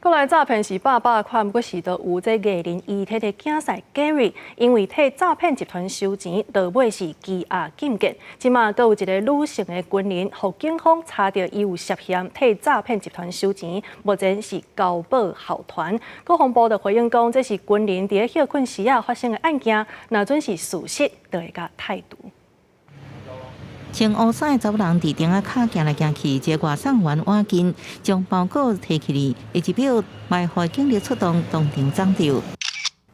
過來詐騙是百百款，毋過是都有這藝人伊天的囝婿 Gary，因為替詐騙集團收錢，落尾是羈押禁見。這馬閣有一个女性的軍人，予警方查著伊有涉嫌替詐騙集團收錢，目前是交保候傳。國防部就回應講，這是軍人佇咧歇睏時仔發生的案件，若準是事實，就會共汰除。穿烏衫的查某人佇頂仔跤行來行去，一个外送員倚近，將包裹提起來，下一秒埋伏警力出動，當場掌著。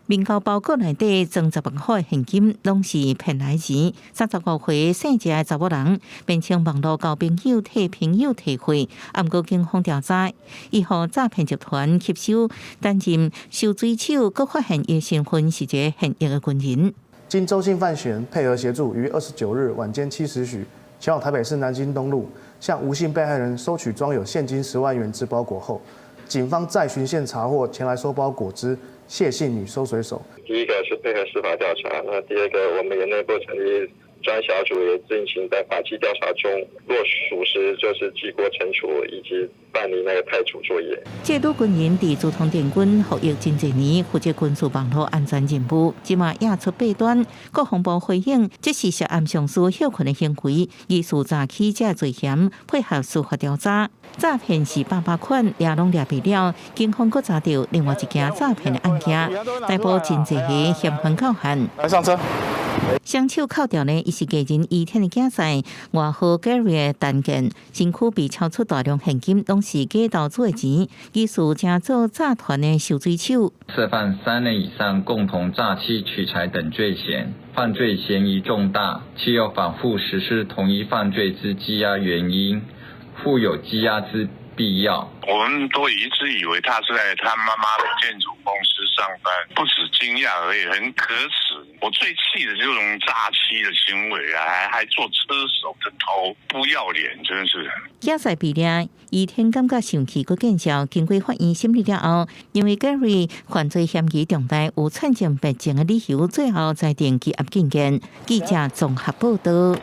面交包裹內底裝10萬塊現金，攏是騙來錢。35歲姓謝的查某人，辯稱網路交朋友替朋友提貨，毋過警方調查，伊予詐騙集團吸收，擔任收水手，閣發現伊身份是一个現役的軍人。經周姓犯嫌配合協助，於29日晚間7時許，前往台北市南京東路，向吳姓被害人收取裝有現金10萬元之包裹後，警方再循線查獲前來收包裹之謝姓女收水手。第一個是配合司法調查，那第二個我們也內部成立專小組，也進行在法紀調查中，若屬實就是記過懲處以及辦理那個汰除作業。這女軍人佇駐通電軍服役真濟年，負責軍事網路安全任務，這馬惹出弊端。國防部回應，這是涉案上司歇睏的行為，疑似詐欺這罪嫌，配合司法調查。詐騙是百百款，掠攏掠袂了。警方閣查著另外一件詐騙的案件，逮捕真濟个嫌犯銬漢。來上車。雙手銬著呢，伊是藝人伊天的囝婿，外號 Gary 的陳建，身軀被抄出大量現金，攏是假投資的錢，疑似成做詐團的收水手。涉犯三人以上共同詐欺取財等罪嫌，犯罪嫌疑重大，且有反覆實施同一犯罪之羈押原因，負有羈押之必要。我們都一直以為他是在他媽媽的建築公司上班，不止驚訝而已，很可恥。我最氣的這種詐欺的行為啊，還做車手的頭，不要臉，真是。囝婿被掠，伊天感覺生氣，閣見笑。經過法院審理了後，認為 Gary 犯罪嫌疑重大，有罪證別證的理由，最後裁定羈押禁見。記者綜合報道。